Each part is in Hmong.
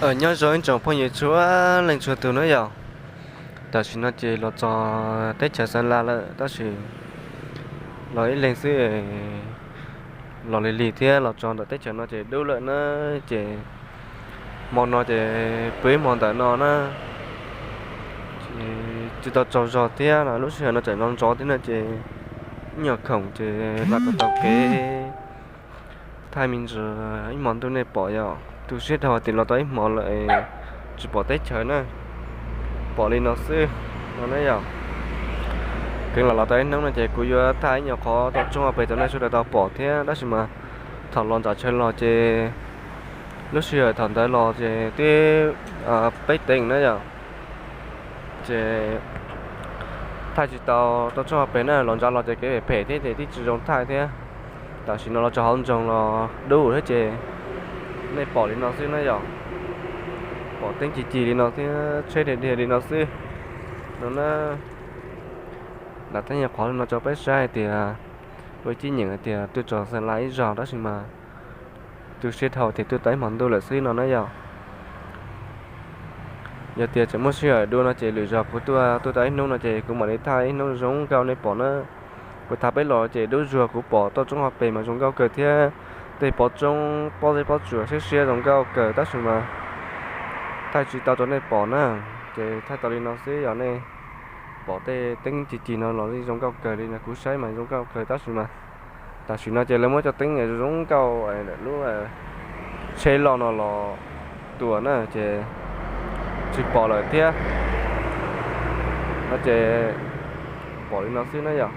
Nyob zoo ib tsoom phooj ywg txhua leej txhua tus na yom. Tam sim no ces los txog teb chaws Xeev Las lawm tab sis los ib leeg xwb, los lig lig thiab los txog ntawm teb chaws no ces dub lawm na. Ces hmo no ces pw ib hmo ntawm no na, tsis tau tsaug zog thiab no, lub sij hawm no tseem ntxov ntxov thiab no ces ib nyuag khoom ces hla tau kev thaij me ntsis ib hmo ntuj nej pom yom. Tu siab dhau tias los tau ib hmo lawm tsis pom teb chaws na, pom li no xwb no na yom. Kheev los los tau ib hnub no ces kuv yuav thaij ib nyuag qhov toj roob hauv pes rau nej sawv daws tau pom thiab, tab sis mas thaum los nram chaw los ces lub sij hawm thaum ntawd los ces twb peb teev na yom. Ces thaij tsis tau toj roob hauv pes na, los ntsa los ces kev phem phem thiab ces twb tsis zoo thaij thiab. Tam sim no los txog hauv nroog los dub thiab ces nej pom li no xwb na yom. Pom teeb ci ci li no thiab tsheb dhia dhia li no xwb no na. Lam thaij nyuag qhov li no rau peb saib hais tias ua ib cib nyeem hais tias tuaj txog Xeev Las ib zaug tab sis mas tu siab dhau tias tuaj tau ib hmo ntuj lawm xwb no na yom. Yog tias tseem muaj sij hawm dua no ces lwm zaug kuv tuaj, tuaj tau ib hnub no ces kuv mam li thaij ib hnub zoo nkauj nej pom na. Kuv thaij peb los ces dub zuag, kuv pom toj roob hauv pes mas zoo nkauj kawg thiab, tej pob roob pob zeb pob tsuas siab siab zoo nkauj kawg tab sis mas thaij tsis tau rau nej pom na. Ces thaij tau li no xwb, yog nej pom tej teeb ci ci no los zoo nkauj kawg li no, kuv saib mas zoo nkauj kawg tab sis mas tam sim no ces lawv muab cov teeb zoo nkauj lub tsheb loj no los tua na ces tsis pom lawm thiab no ces pom li no xwb na yom.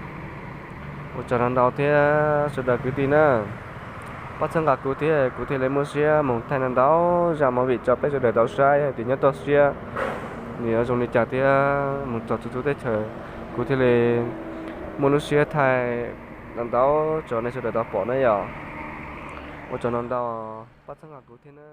Ua tsaug ntau ntau thiab sawv daws kwv tij na, pab txhawb nqa kuv thiab kuv thiaj li muaj siab mus thaij ntau ntau zaj movie rau peb sawv daws tau saib hais tias nyob toj siab nws yuav zoo li cas thiab mus txog txhua txhua teb chaws kuv thiaj li muaj lub siab thaij ntau ntau rau nej sawv daws tau pom na yom. Ua tsaug ntau ntau, pab txhawb nqa kuv thiab na.